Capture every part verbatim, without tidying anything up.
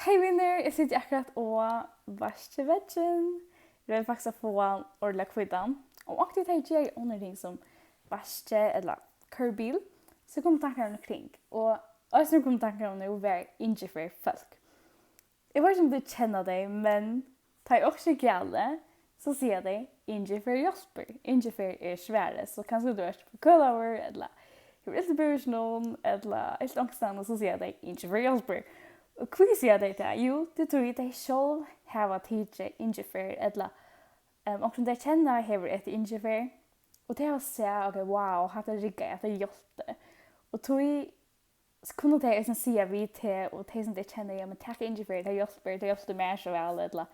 Hey vinir, eg siti akkurát og vaski veggin. Eg royni faktiskt at fáa hann ordiliga hvítan. Og onkuntíð tá eg geri onnur ting sum vaski ella koyri bil, so koma tankarnir kring. Og eisini koma tankarnir og vera ingiferfólk. Eg veit ikki, um tit kenna tey, men tá ið okkurt er galið, so siga tey, "Ingifer hjálpir, ingifer er svarið." So kanska tú ert forkølaður, ella hevur ilt í búkinum, ella ilt onkustaðni, so siga tey, "Ingifer hjálpir." Og hví siga tey tað? Jú, tað er tí, tey sjálv hava tikið ingifer, ella, em, onkran tey kenna hevur etið ingifer, og tey hava sæð, "Ok, wow, hatta riggaði, hatta hjálpti." Og tí s-, kunnu tey eisini siga við teg og tey, sum tey kenna, "Ja, men tak ingifer, tað hjálpir, tað hjálpti mær so væl," ella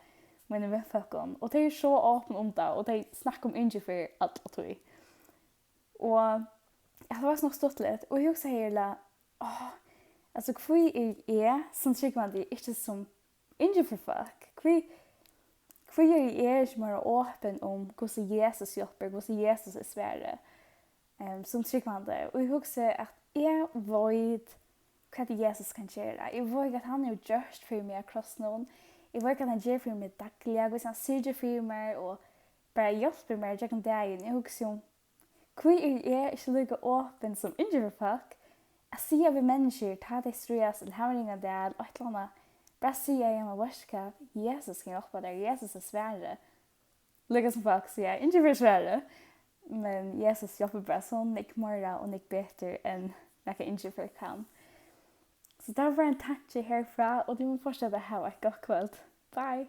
mínum vinfólkum. Og tey eru so opin um tað, og tey snakka um ingifer alla tíð. Og ja, tað var so nokk stuttligt, og eg hugsaði, "Ella, áh, altso, hví eri eg sum trúgvandi ikki sum ingiferfólk? Hví, hví eri eg ikki meira opin um, hvussu Jesus hjálpir, hvussu Jesus er svarið, em, sum trúgvandi?" Og eg hugsi, at eg veit, hvat Jesus kann gera. Eg veit, hvat hann hevur gjørt fyri meg á krossinum. Eg veit, hvat hann ger fyri meg dagliga, hvussu hann syrgir fyri mær og bara hjálpir mær gjøgnum dagin. Eg hugsi um, hví eri eg ikki líka opin sum ingiferfólk at siga við menniskjur, tá tey stríðast ella hava ein ringan dag ella eitt ella annað, bara siga, "Ja, men veitst tú hvat? Jesus kann hjálpa tær, Jesus er svarið." Líka sum fólk siga, "Ingifer er svarið." Men Jesus hjálpir bara so nógv meira og nógv betur enn nakað ingifer kann. So tað var ein tanki herfrá, og tú má fortseta at hava eitt gott kvøld. Bye!